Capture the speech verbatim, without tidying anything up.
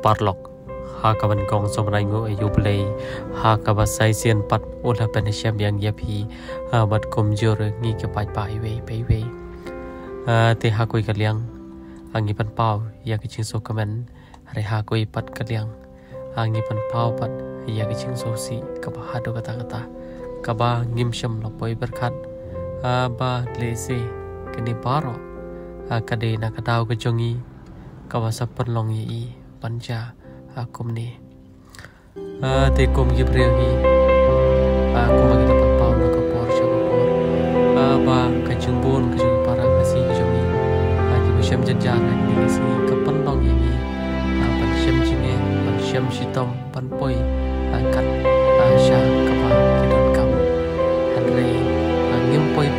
Paralok, ha kaba nyngkong sngewbha nguh ïa U Blei ha kaba sa shisien pat u la pynshemphang ïa phi, ha, bad kumjuh ngi ki paidbah iwei pa iwei. Ha, te ha kawei ka liang, ha, ngi pynpaw ïa ka jingsngewkmen, hynrei ha kawei pat ka liang, ha, ngi pynpaw pat ïa ka jingsngewsih kaba haduh katta katta, kaba ngim shym la poi pyrkhat, ha, ba lehse kane baroh, ha, ka dei na ka daw ka jong ngi kaba sa pynlong ïa i ban jia, ha, kumne. Ha, te kum ki briew hi, ha, kumba ngi la pynpaw na ka por sha ka por, ha, ba ka jingbun ka jong para Khasi ka jong ngi, ha, kiba shem jynjar ha kine ki sngi ka pynlong ïa ngi, ha, ban shem jingeh, ban shem shitom, ban poi, ha, kat, ha, sha kaba ki donkam. Hynrei, ha, ngim poi